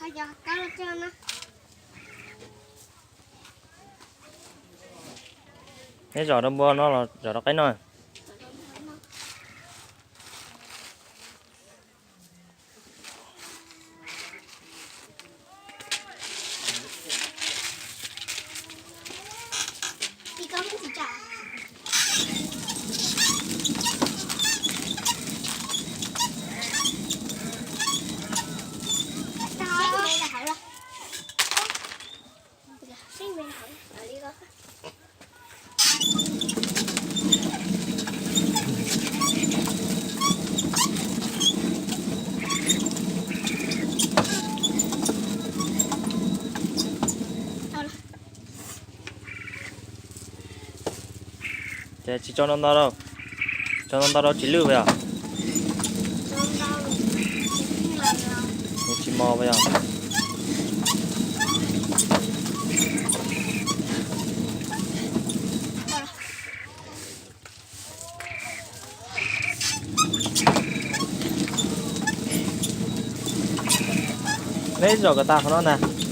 Neb zom rau npua no los zom rau qaib noj? Ces tsis tso ntau ntau, tso ntau ntau rau tsis lwj puas yog? Nws tsis mos puas yog? Neb zom kom tas qhov no ntag.